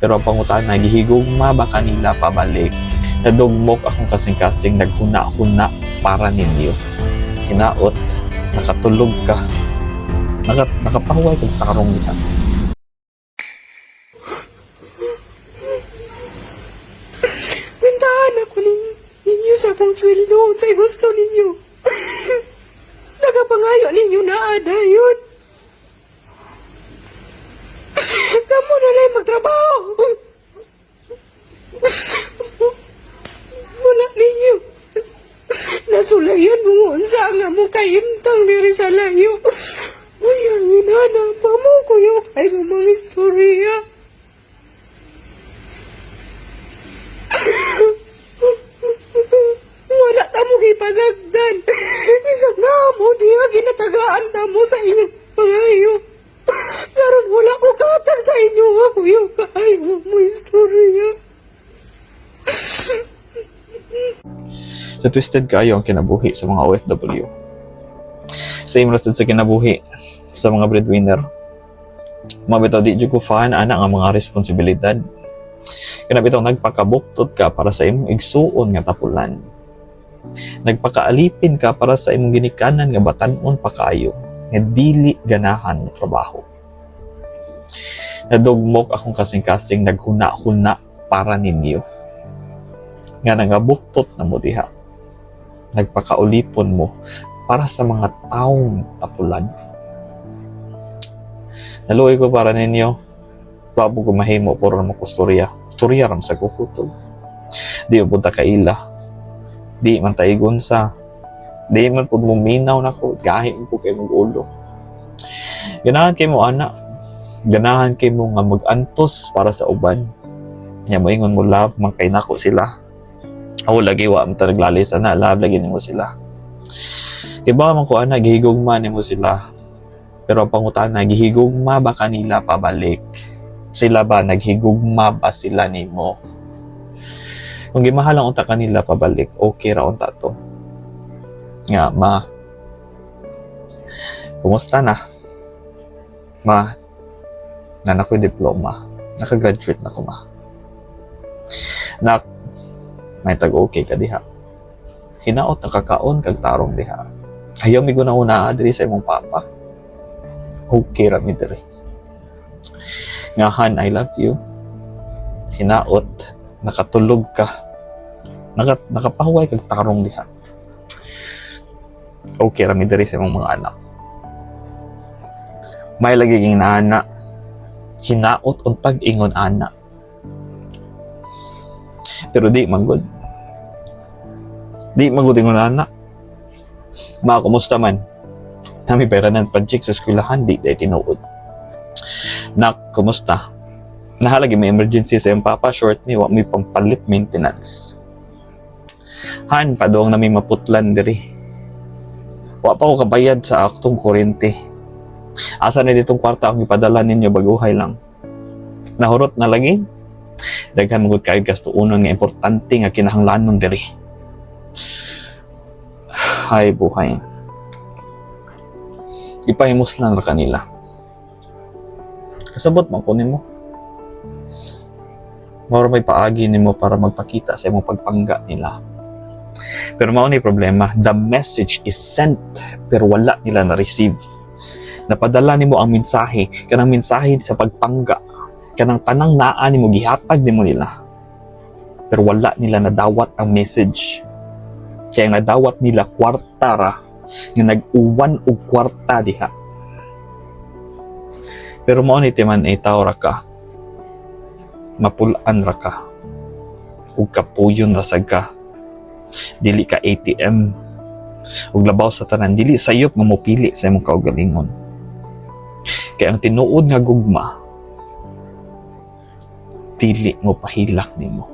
Pero ang pangutana, gihigugma ba kanila pabalik? Nadugmok akong kasing-kasing naghuna-huna para ninyo. Hinaot, nakatulog ka. Nakapahuway kag tarong diha. Pintahan ako ninyo sa akong sweldo sa gusto ninyo. Nagapangayo ninyo na ada yun. Kamu na lang magtrabaho. Wala ninyo. Nasulayon kung unsa nga mo kaimtang diri sa layo. Uy, ang inana pa mo kuyo kay mga istorya. Wala ta mo gipasagdan. Bisag na mo diya ginatagaan ta mo sa inyong pangayo. Karon wala ko katag sa inyo ako yung kaayo mo istorya. So twisted kayo ang kinabuhi sa mga OFW. Same ra sad sa kinabuhi sa mga breadwinner. Mabitaw di jud ko fan ana nga mga responsibilidad. Kana bitaw nagpakabuktot ka para sa imong igsuon nga tapulan. Nagpakaalipin ka para sa imong ginikanan nga batan-on pa kaayo nga dili ganahan mo trabaho. Nadugmok akong kasing-kasing naghuna-huna para ninyo. Nga nangabuktot na mo diha. Nagpakaulipon mo para sa mga taong tapulan. Naluoy ko para ninyo. Babo ko mahimo puro na kusturya. Kusturya ram sa kukutog. Di mo punta kaila. Di man taigon sa. Di man pud mo minaw nako. Gahi mo po kay mong ulo. Ganahan kay mo ana. Ganahan kay mo nga mag-antos para sa uban. Nya moingon mo love man kay nako sila. Ako lagi wa man ta naglalis ana, love lagi nimo sila. Kay baka man ko ana gihigugma nimo sila. Pero ang pangutana, gihigugma ba kanila pabalik? Sila ba naghigugma ba sila nimo? Kung gimahal ang unta kanila pabalik, okay ra unta to. Nga ma, kumusta na? Ma, nana ko'y diploma. Nakagraduate na ko ma. Nak, may tag okay ka diha. Hinaot nakakaon kag tarong diha. Ayaw mi guna-una diri sa imong papa. Okay ra mi diri. Nga Han, I love you. Hinaot, nakatulog ka. Nakapahuway kag tarong diha. Okay ra mi diri sa imong mga anak. May lagi ging naana. Hinaot untag ingon ana. Pero di man gud. Di man gud ingon ana. Ma, kumusta man? Nami pera ng project sa eskwelahan, di dahil tinuod. Nak, kumusta? Nahalagi may emergency sa iyong papa, short mi, wa mi pampalit maintenance. Han, padong nami maputlan diri. Wa pa ko kabayad sa aktong kuryente. Asa na ditong kwarta ang ipadala ninyo baguhay lang. Nahurot na lagi. Daghan magud kayo gastuonon nga importante nga kinahanglanon diri. Hay buhay. Ipahimos lang ra kanila. Kasabot man ko nimo. Moro may paagi nimo para magpakita sa imong pagpangga nila. Pero mao ni problema, the message is sent pero wala nila na-receive. Napadala nimo ang mensahe, kanang mensahe sa pagpangga, kanang tanang naa nimo gihatag nimo nila. Pero wala nila nadawat ang message. Kaya ang nadawat nila kwarta ra nga nag-uwan og kwarta diha. Pero mao ni timan ay tao ra ka. Mapulaan ra ka. Ug kapuyon ra sad ka. Dili ka ATM. Ug labaw sa tanan dili sayop nga mopili sa imong kaugalingon. Kay ang tinuod nga gugma dili mo pahilak nimo.